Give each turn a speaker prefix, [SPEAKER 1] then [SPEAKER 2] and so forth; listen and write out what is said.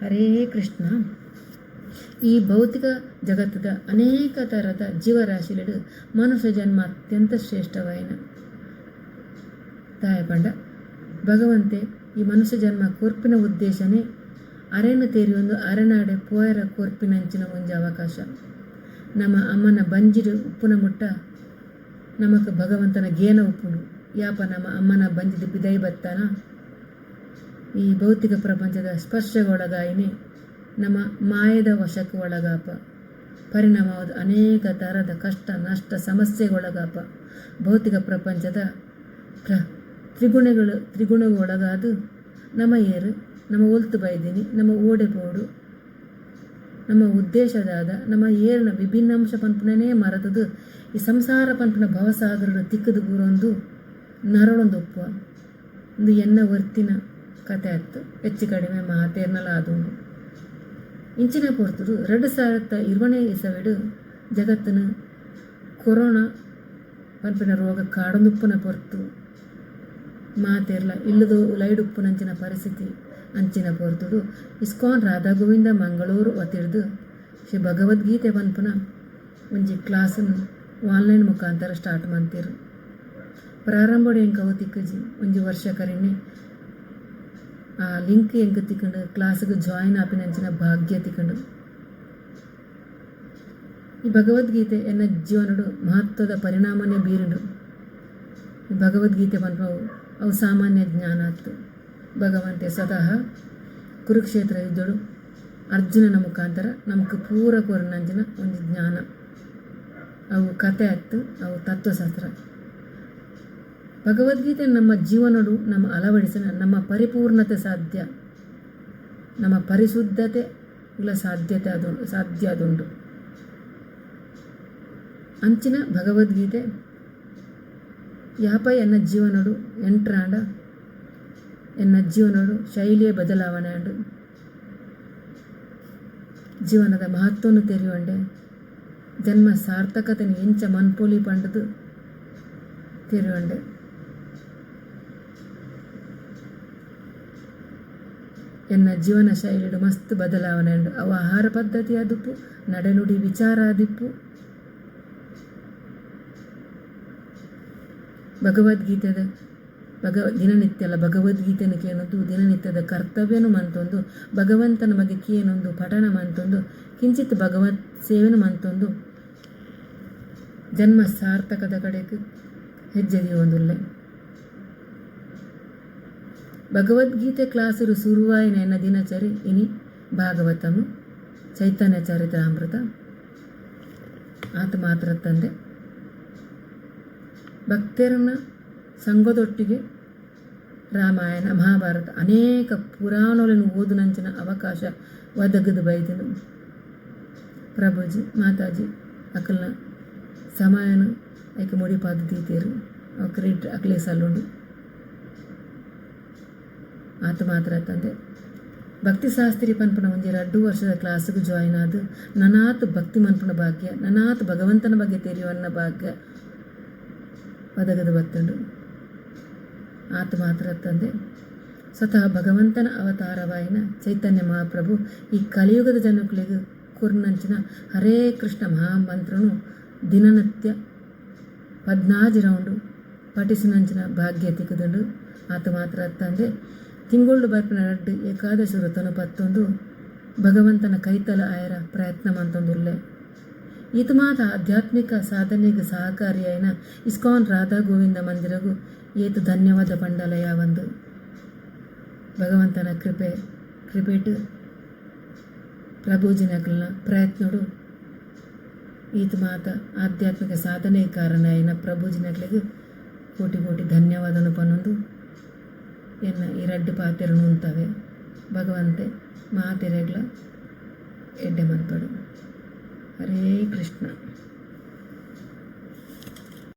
[SPEAKER 1] ಹರೇ ಕೃಷ್ಣ. ಈ ಭೌತಿಕ ಜಗತ್ತದ ಅನೇಕ ಥರದ ಜೀವರಾಶಿಲೆಡ್ ಮನುಷ್ಯ ಜನ್ಮ ಅತ್ಯಂತ ಶ್ರೇಷ್ಠವಾಯಿನ. ದಾಯೆ ಪಂಡ ಭಗವಂತೆ ಈ ಮನುಷ್ಯ ಜನ್ಮ ಕೊರ್ಪಿನ ಉದ್ದೇಶನೇ ಅರೆನ ತೆರಿಯೊಂದು ಅರೆನಾಡೆ ಪೋಯರ ಕೊರ್ಪಿನಂಚಿನ ಒಂಜಿ ಅವಕಾಶ. ನಮ್ಮ ಅಮ್ಮನ ಬಂಜಿಡ್ ಉಪ್ಪುನ ಮುಟ್ಟ ನಮಕ್ ಭಗವಂತನ ಗೇನ ಉಪ್ಪುಂಡು. ಯಾಪ ನಮ್ಮ ಅಮ್ಮನ ಬಂಜಿಡ್ ಪಿದಯಿ ಬತ್ತಾನ ಈ ಭೌತಿಕ ಪ್ರಪಂಚದ ಸ್ಪರ್ಶಗೊಳಗಾಯಿನಿ ನಮ್ಮ ಮಾಯದ ವಶಕ್ಕೆ ಒಳಗಾಪ, ಪರಿಣಾಮವಾದ ಅನೇಕ ಥರದ ಕಷ್ಟ ನಷ್ಟ ಸಮಸ್ಯೆಗೊಳಗಾಪ. ಭೌತಿಕ ಪ್ರಪಂಚದ ತ್ರಿಗುಣಗಳು ತ್ರಿಗುಣಗೊಳಗಾದು ನಮ್ಮ ಏರು ನಮ್ಮ ಒಲ್ತು ಬೈದಿನಿ, ನಮ್ಮ ಓಡೆ ಪೋಡು, ನಮ್ಮ ಉದ್ದೇಶದಾದ ನಮ್ಮ ಏರಿನ ವಿಭಿನ್ನ ಅಂಶ ಪನ್ಪುನೇ ಮರತದು ಈ ಸಂಸಾರ ಪನ್ಪುನ ಭವಸಾಗರಡು ತಿಕ್ಕದು ಬೂರೊಂದು ನರಳೊಂದು ಒಪ್ಪುವ. ಒಂದು ಎನ್ನ ವರ್ತಿನ ಕತೆ ಆಯ್ತು, ಹೆಚ್ಚು ಕಡಿಮೆ ಮಾತೇರ್ನಲ ಆದುಂಡು. ಇಂಚಿನ ಪೊರ್ತುಡು 2020ನೇ ಇಸವಿಡು ಜಗತ್ತಿನ ಕೊರೋನಾ ಪನ್ಪಿನ ರೋಗ ಕಾಡೊಂದುಪ್ಪುನ ಪೊರ್ತು, ಮಾತೆರ್ಲ ಇಲ್ಲದು ಲೈಡುಪ್ಪುನಂಚಿನ ಪರಿಸ್ಥಿತಿ ಅಂಚಿನ ಪೊರ್ತುಡು ಇಸ್ಕಾನ್ ರಾಧಾ ಗೋವಿಂದ ಮಂಗಳೂರು ವತಿಡ್ದು ಶ್ರೀ ಭಗವದ್ಗೀತೆ ಪನ್ಪುನ ಒಂಜಿ ಕ್ಲಾಸನ್ನು ಆನ್ಲೈನ್ ಮುಖಾಂತರ ಸ್ಟಾರ್ಟ್ ಮಂತಿರು. ಪ್ರಾರಂಭಡ್ ಎಂಕ್ ಅವು ತಿಕ್ಕುಜಿ. ಒಂಜಿ ವರ್ಷ ಕರಿನೆ ಆ ಲಿಂಕ್ ಎಂಕ್ ತಿಕ್ಕಂಡು, ಕ್ಲಾಸ್ಗೆ ಜಾಯಿನ್ ಆಪಿನಂಚಿನ ಭಾಗ್ಯ ತಿಕ್ಕಂಡು. ಈ ಭಗವದ್ಗೀತೆ ಎನ್ನ ಜೀವನಡು ಮಹತ್ವದ ಪರಿಣಾಮನೇ ಬೀರುಂಡು. ಈ ಭಗವದ್ಗೀತೆ ಪನ್ಪವು ಅವು ಸಾಮಾನ್ಯ ಜ್ಞಾನ ಆತ್ತು. ಭಗವಂತೆ ಸ್ವತಃ ಕುರುಕ್ಷೇತ್ರ ಯುದ್ಧಡು ಅರ್ಜುನನ ಮುಖಾಂತರ ನಮಕ್ ಪೂರ ಕೊರ್ನಂಚಿನ ಒಂಜಿ ಜ್ಞಾನ. ಅವು ಕತೆ ಆತ್ತು, ಅವು ತತ್ವಶಾಸ್ತ್ರ. ಭಗವದ್ಗೀತೆ ನಮ್ಮ ಜೀವನಡು ನಮ್ಮ ಅಳವಡಿಸಿನ ನಮ್ಮ ಪರಿಪೂರ್ಣತೆ ಸಾಧ್ಯ, ನಮ್ಮ ಪರಿಶುದ್ಧತೆ ಇಲ್ಲ ಸಾಧ್ಯತೆ ಅದು ಸಾಧ್ಯ ಅದುಂಡು. ಅಂಚಿನ ಭಗವದ್ಗೀತೆ ಯಾಪ ಎನ್ನ ಜೀವನಡು ಎಂಟ್ರಾಂಡ ಎನ್ನ ಜೀವನಡು ಶೈಲಿಯ ಬದಲಾವಣೆ ಆಂಡು, ಜೀವನದ ಮಹತ್ವನು ತೆರಿಯೊಂಡೆ, ಜನ್ಮ ಸಾರ್ಥಕತೆನ ಎಂಚ ಮನ್ಪೊಲಿ ಪಂಡದು ತೆರಿಯೊಂಡೆ. ಎನ್ನ ಜೀವನ ಶೈಲಿಡು ಮಸ್ತ್ ಬದಲಾವಣೆ ಉಂಡು. ಅವು ಆಹಾರ ಪದ್ಧತಿ ಆದಿಪ್ಪು, ನಡೆನುಡಿ ವಿಚಾರ ಆದಿಪ್ಪು. ಭಗವದ್ಗೀತೆದ ದಿನನಿತ್ಯಲ ಭಗವದ್ಗೀತೆನ ಕೇನೊಂದು ದಿನನಿತ್ಯದ ಕರ್ತವ್ಯನು ಮಂತೊಂದು, ಭಗವಂತನ ಬಗ್ಗೆ ಕೇನೊಂದು ಪಠಣ ಮಂತೊಂದು, ಕಿಂಚಿತ್ ಭಗವತ್ ಸೇವೆನು ಮಂತೊಂದು ಜನ್ಮ ಸಾರ್ಥಕದ ಕಡೆಗೆ ಹೆಜ್ಜೆ ದೀವೊಂದುಲ್ಲೆ. ಭಗವದ್ಗೀತೆ ಕ್ಲಾಸುರು ಸುರುವಾಯಿನ ಎನ್ನ ದಿನಚರಿ ಇನಿ ಭಾಗವತಮು, ಚೈತನ್ಯ ಚರಿತ್ರಾಮೃತ ಆತ ಮಾತ್ರ ತಂದೆ. ಭಕ್ತರನ್ನ ಸಂಘದೊಟ್ಟಿಗೆ ರಾಮಾಯಣ ಮಹಾಭಾರತ ಅನೇಕ ಪುರಾಣಗಳನ್ನು ಓದುನಂಚಿನ ಅವಕಾಶ ಒದಗದು ಬೈದನು. ಪ್ರಭುಜಿ ಮಾತಾಜಿ ಅಕಲ್ನ ಸಮಯನು ಐಕೆ ಮುಡಿಪಾದ ದೀತೇರು ಕ್ರೆಡಿಟ್ ಅಕ್ಲೆ ಸಲ್ಲುಂಡು. ಆತ ಮಾತ್ರ ತಂದೆ ಭಕ್ತಿಶಾಸ್ತ್ರಿ ಪನ್ಪುನ ಒಂಜಿ 2 ವರ್ಷದ ಕ್ಲಾಸ್ಗೆ ಜಾಯಿನ್ ಆದು ನನಾತ್ ಭಕ್ತಿ ಮನ್ಪುನ ಭಾಗ್ಯ, ನನಾತ್ ಭಗವಂತನ ಬಗ್ಗೆ ತೆರಿಯುವನ್ನ ಭಾಗ್ಯ ಒದಗದು ಬತ್ತುಂಡು. ಆತ ಮಾತ್ರ ತಂದೆ ಸ್ವತಃ ಭಗವಂತನ ಅವತಾರವಾಯಿನ ಚೈತನ್ಯ ಮಹಾಪ್ರಭು ಈ ಕಲಿಯುಗದ ಜನಕುಲಿಗೆ ಕುರ್ನಂಚಿನ ಹರೇ ಕೃಷ್ಣ ಮಹಾಮಂತ್ರನು ದಿನನಿತ್ಯ 14 ರೌಂಡು ಪಠಿಸಿನಂಚಿನ ಭಾಗ್ಯ ತಿಕ್ಕುದುಂಡು. ಆತ ಮಾತ್ರ ತಂದೆ ತಿಂಗೊಳ್ಳು ಬರ್ಪಿನ 2 ಏಕಾದಶಿ ವ್ರತನು ಪತ್ತೊಂದು ಭಗವಂತನ ಕೈತಲ ಆಯರ ಪ್ರಯತ್ನ ಮಂತೊಂದುಲ್ಲೆ. ಈತ ಮಾತ ಆಧ್ಯಾತ್ಮಿಕ ಸಾಧನೆಗೆ ಸಹಕಾರಿಯಾಯಿನ ಇಸ್ಕಾನ್ ರಾಧಾ ಗೋವಿಂದ ಮಂದಿರಗು ಏತು ಧನ್ಯವಾದ ಪಂಡಲಯ ಒಂದು. ಭಗವಂತನ ಕೃಪೆ ಕೃಪೆಟು ಪ್ರಭುಜಿನಕಲ್ನ ಪ್ರಯತ್ನಡು ಈತ ಮಾತ ಆಧ್ಯಾತ್ಮಿಕ ಸಾಧನೆ ಕಾರಣ అయిన ಪ್ರಭುಜಿನಕ್ಲೆಗ್ ಕೋಟಿ ಕೋಟಿ ಧನ್ಯವಾದನು ಪನ್ನೊಂದು ಎನ್ನ ಈ ರಡ್ಡು ಪಾತೆರನು ಉಂತವೆ. ಭಗವಂತೆ ಮಾತೆರೆಗ್ಲ ಎಡ್ಡೆ ಮನ್ಪಡು. ಹರೇ ಕೃಷ್ಣ.